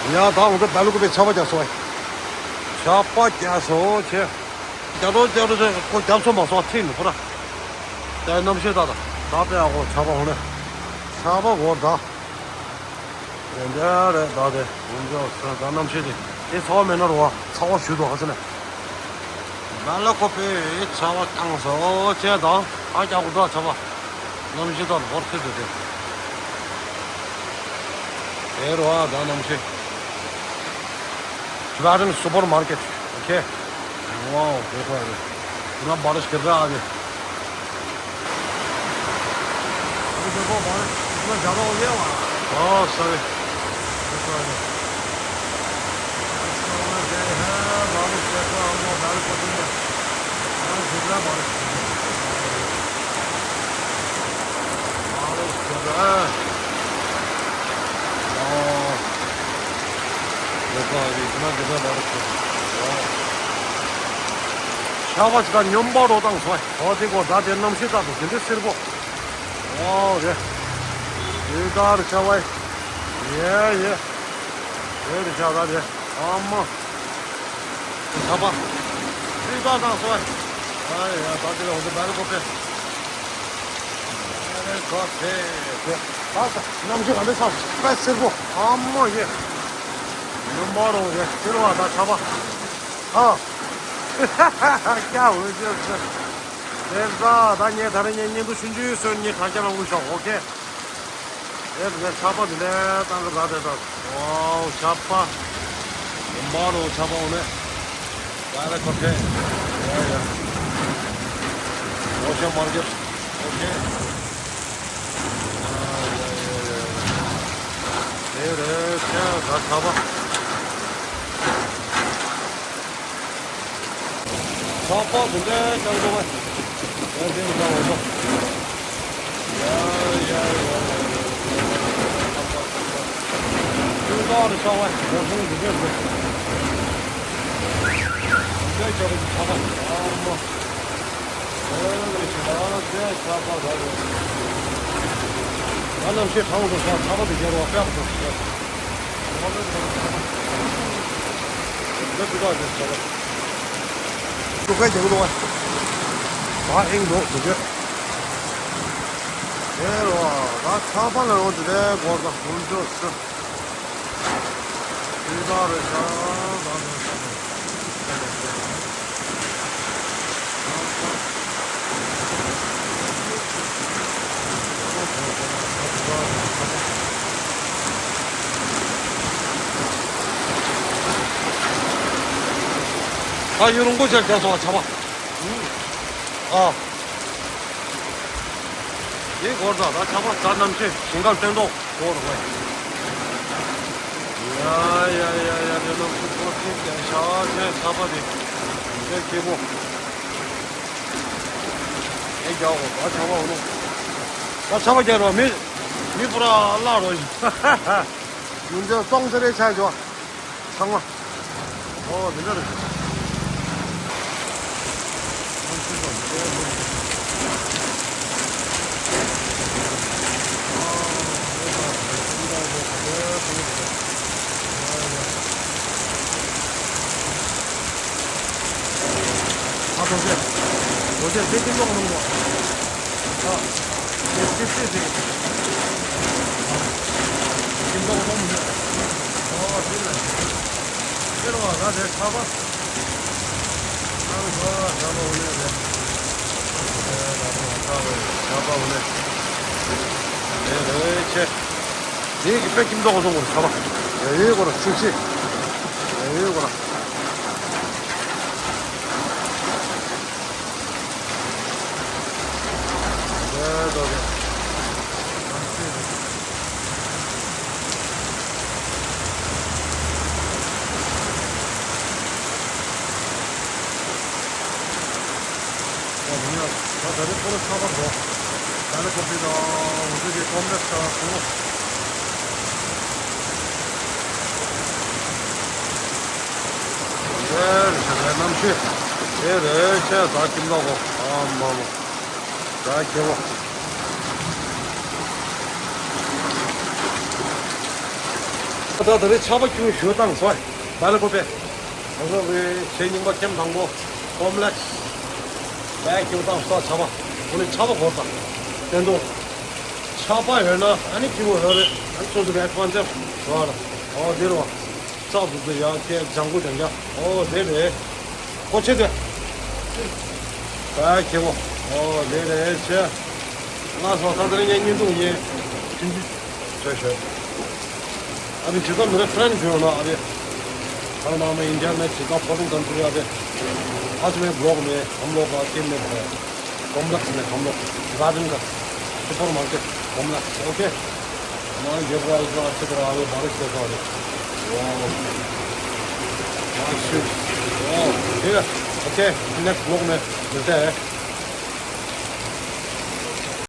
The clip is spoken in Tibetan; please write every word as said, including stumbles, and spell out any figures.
ཡ་ད་འོ་ད་སྦེལ་ཀོབ་པའི་ཆར་པ་རྒྱག་སོང་བས། ཆར་པ་རྒྱག་སོང་ཆེ། རྒྱག་རོགས་རྒྱག་རོགས་ཆེ་ཁོ་རྒྱབ་སོང་མ་སོང་ཁྲིད་ནས་པོ་ར། ད་གནམ་གཤིས་ད་ད་ད་དཔེ་ཨ་ཁོ་ཆར་པ་འོ་ནས། ཆར་པ་འོ་ད། དེ་འདྲ་རེད་ད་དེ་འོ་འདྲ་ཟེར་ད་གནམ་གཤིས་དེ་དེ་ཚ་བ་མེད་ན་རོ་བ་ཚ་བ་ཞུ་དོ་ཧ་ཟེར་ནས། སྦེལ་ཀོབ་པའི་ཆར་པ་བཏང་སོང་ཆེ་ད་ཨ་རྒྱག་གོ་ད་ཆར་པ། གནམ་གཤིས་ད་ཧོར་ཁྲིད་དེ་དེ། དེ་རོ་བ་ད་གནམ་གཤིས། Tibetan supermarket. Okay. Wow, देखो अभी। इतना बारिश कर रहा है अभी। अभी देखो बारिश कितना ज़्यादा हो गया वहाँ। हाँ, सॉरी। देखो अभी। बारिश कर रहा है हम लोग दारू पसंद है। हाँ, कितना बारिश। बारिश कर रहा है। हाँ। देखो अभी इतना कितना बारिश कर रहा है। ཤ་བ་ཅིག་ག་སྨྱོན་པ་རོ་བཏང་སོང་། ཨོ་དེ་གོ་ད་དེ་གནམ་གཤིས་ད་དུ་དེ་འདྲའི་སེར་པོ། ཨོ་རེད། དེ་ད་རེད་ཤ་བ། ཡེ་ཡེ། དེ་རེད་ཤ་ད་རེད། ཨ་མ། ཆར་པ། དེ་ད་བཏང་སོང་། ཨ་ཡ་ད་དེ་ལ་འོ་དེ་བལ་ཀོ་ཕེ། བལ་ཀོ་ཕེ། ད་ད་གནམ་གཤིས་ག་འདྲ་ཆགས་དཔེ་སེར་པོ། ཨ་མ་ཡེ། སྨྱོན་པ་རོ་རེད་སེར་བ་ད་ཆར་པ། ཨ། क्या हो गया? དེ་ད་ད་ངས་ད་རེས་ངས་བརྙན་ཐུང་ཆུང་ཆུང་བཟོས་ངས་དྲ་རྒྱ་ལ་བླུགས་ཤོག་ཨོ་ཁེ། དེ་ད་ཆར་པ་འདི་འདྲ་བཏང་གི་ར་དེ་ད། ཝའོ་ཆར་པ། མ་རོ་ཆར་པ་འོ་ནས། ད་རེ་ཁོ་ཁེ། ཡ་ཡ། ཨོ་ཤན་མར་ཀེཊ། ཨོ་ཁེ། ཡ་ཡ་ཡ་ཡ། དེ་རེད་ཁྱེད་ད་ཆར་པ། ཆར་པ་འདི་འདྲའི་ཀྱང་འགྲོ་བ། ཡ་དེ་འདྲ་འོ་ན། ཡ་ཡ་ཡ་ཡ། ཀུན་དགའ་རུ་ཆར་པ་འོ་ཐོང་འདི་འདྲའི་འགྲོ། འདི་འདྲའི་ཆར་པ་ཆར་པ། ཨ་མ། ཨེ་རེད་ཆར་པ་འདི་ཆར་པ་ར་རེད། ང་གནམ་གཤིས་གྲང་འགྲོ་ས་ཆར་པ་འདི་རྒྱལ་བ་དཔེ་ཡག་པོ་འདུག་ད་ཡུན་རིང་པོ་ཞིག་བསྡད་སོང་བ་ཆར་པ། ཨ། དེ་སྐོར་ད་ད་ཆར་པ་ད་གནམ་གཤིས་ཞིང་ཁམས་སྟོན་ཐོག་སྐོར་རེད། ཡ་ཡ་ཡ་ཡ་དེ་གནམ་གཤིས་སྐོར་ཐེངས་བརྒྱ་ཤ་ཆེ་ཆར་པ་དེ་དེ་སྐྱིད་པོ། ཨེ་རྒྱག་གོ་ད་ཆར་པ་འོ་ནོ། ད་ཆར་པ་རྒྱག་རོགས་མི་མི་པུ་ར་བརླག་རོགས་ཡིན། ཡུན་ཚད་སྟོང་ཚེ་རེ་ཆགས་འགྲོ། ཚང་མ། ཨོ་དེ་འདྲ་རེད། ཨ་རྡོ་རྗེ། རྡོ་རྗེ་དེ་ཀུན་སློང་གནང་གོ། ཨ། དེ་དེ་དེ་དེ། ཀུན་སློང་གནང་མི་འདུག་ཨོ་དེ་ལ། དེ་རུ་བ་ད་དེ་ཆར་པ། ཨ་རུ་བ་ཆར་པ་འོ་ནས་རེད། ཨེ་ད་རུ་བ་ཆར་པ་འོ་ནས། དེ་རེད་ཆེ། དེ་གི་དཔེ་ཀུན་སློང་གནང་གོ་ཆར་པ། ཡ་ཡོད་གོ་ར་ཆུ་ཆེ། ཡ་ཡོད་གོ་ར། དེ་རེད་ཤ་རེད་གནམ་གཤིས། དེ་རེད་ཁྱེད་ཟ་ཁྱིམ་ལ་གོ་ཨ་མ་མ། ཟ་ཁྱེད་ལ། ད་ ད་ད་རེས་ཆར་པ་ཁྱོད་ཞོ་བཏང་སོ། བ་ལ་ཀོ་པེ། ང་ཚོ་གི་ཆེས་རྙིང་པ་ཁྱིམ་དང་པོ་ཀོམ་ལེགས་སི། བས་ཁྱོད་བཏང་སོ་ཆར་པ། འོ་ནི་ཆར་པ་གོ་ས། བསྟན་དོ། ཆར་པ་ཡོད་ན་ཨ་ནི་ཁྱི་མོ་ཡོད་རེད། ཨ་ནི་ཚོ་ཚོ་གི་ཨེ་ཁོང་ཅེབ་ཡོད་རེད། ཨོ་དེ་རེད་བ། ཙག་ཙུག་ཙུག་ཡ་ཁྱེད་ལྗང་ཁུ་ལྗང་ཁྱ། ཨོ་དེ་རེད། ཀོ་ཆེ་དེ། ད་ཁྱེད་མོ། ཨོ་དེ་རེད་ཆེ། ལ་སོ་ད་དེ་རིང་ངའི་བརྙན་ཐུང་ཡིན། ཐུན་ཅི། ཆོས་ཤོད། अभी जितना मेरे फ्रेंड्स जो है ना अभी हर माह में इंडिया में जितना फॉरेन कंट्री आते हैं, आज मैं ब्लॉग में हम लोग का टीम में है, कॉम्प्लेक्स में हम लोग गार्डन का सुपर मार्केट कॉम्प्लेक्स। ओके। हमारे गिर रहा है इतना अच्छी तरह, अभी बारिश कैसा हो रहा है। वाह। वाह, shit। वाह, ठीक है। ओके, नेक्स्ट ब्लॉग में मिलते हैं।